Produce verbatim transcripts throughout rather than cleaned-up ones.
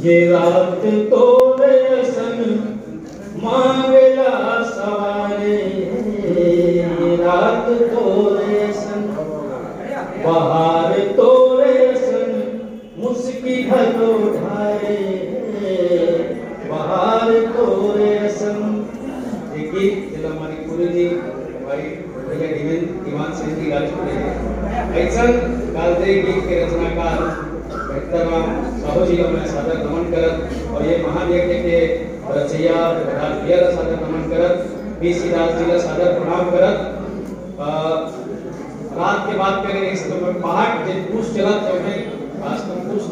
ये रात तोरे असन मांगला सवारे, ये रात तोरे असन बहार तोरे असन मुस्की घलो ढारे, बहार तोरे असन। ये गीत जेला हमारे गुरु जी भाई भैया दीवान, दीवान सिंह जी गा चुके हैं। अइसन कालजे गीत के रचनाकार बेहतर राम साहू जी का मैं सादर नमन करत और ये महान यज्ञ के रचैया प्रधान भैया ला सादर नमन करत, पीसी दास जी ला सादर प्रणाम करत। अ, रात के बात करे रहिस तो मैं पहाट जे पूस चलत हे, मैं आज तो पूस,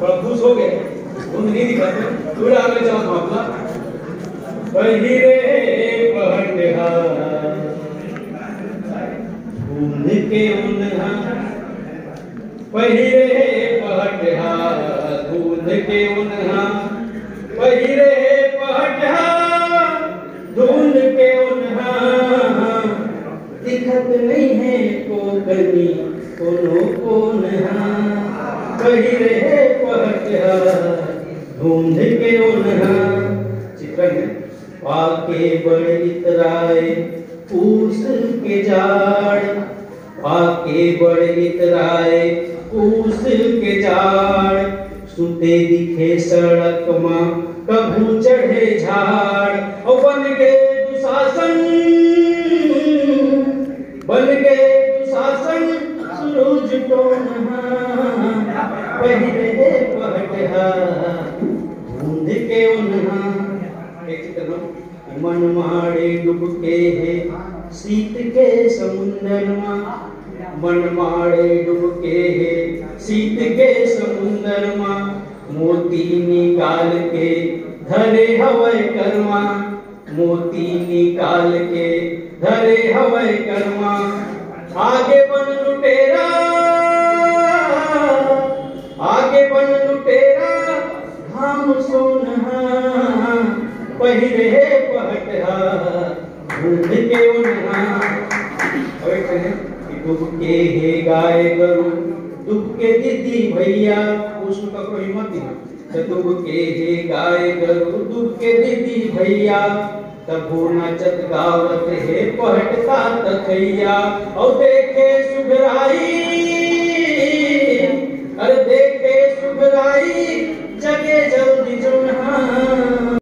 थोड़ा पूस हो गए, धुंध नहीं दिखाते, पूरा आगे चला मामला। पहिरे पहटहा, बूंद के उन्हा, पहिरे पहटहा, बूंद के उन्हा, पहिरे पहटहा, धुंध के उन्हा, दिखत नहीं है कोकनी कोनो कोनहा, पहिरे पहटहा, धुंध के उन्हा। चित्रण है, पाके बड़ इतराए पूस के जाड़, पाके बड़ इतराए पूस के जाड़, सुते दिखे सड़क मा कभू चढ़े झाड़। ओ बन के दुशासन, बन के दुशासन सूरज टोनहा, पहिरे पहटहा, बूंद के उन्हा। एक चित्र लो। मन माड़े डुबके हे शीत के समुंदर मा, मन माड़े डुबके हे शीत के समुंदर मा, मोती निकाल के धरे हवय करमा, मोती निकाल के धरे हवय करमा। आगे बन लुटेरा, आगे बन लुटेरा, घाम सोनहा, पहिरे पहटहा, बूंद के उन्हा। अउ एक ठन हे कि डुबके हे गाय गरु, डुबके दीदी भैया, उसमें ककरो हिम्मत नहीं। त डुबके हे गाय गरु, डुबके दीदी भैया, तभो नाचत गावत हे पहटता तथैया। अउ देखे सुघराई, अरे देखे सुघराई, जगे जल्दी जोनहा,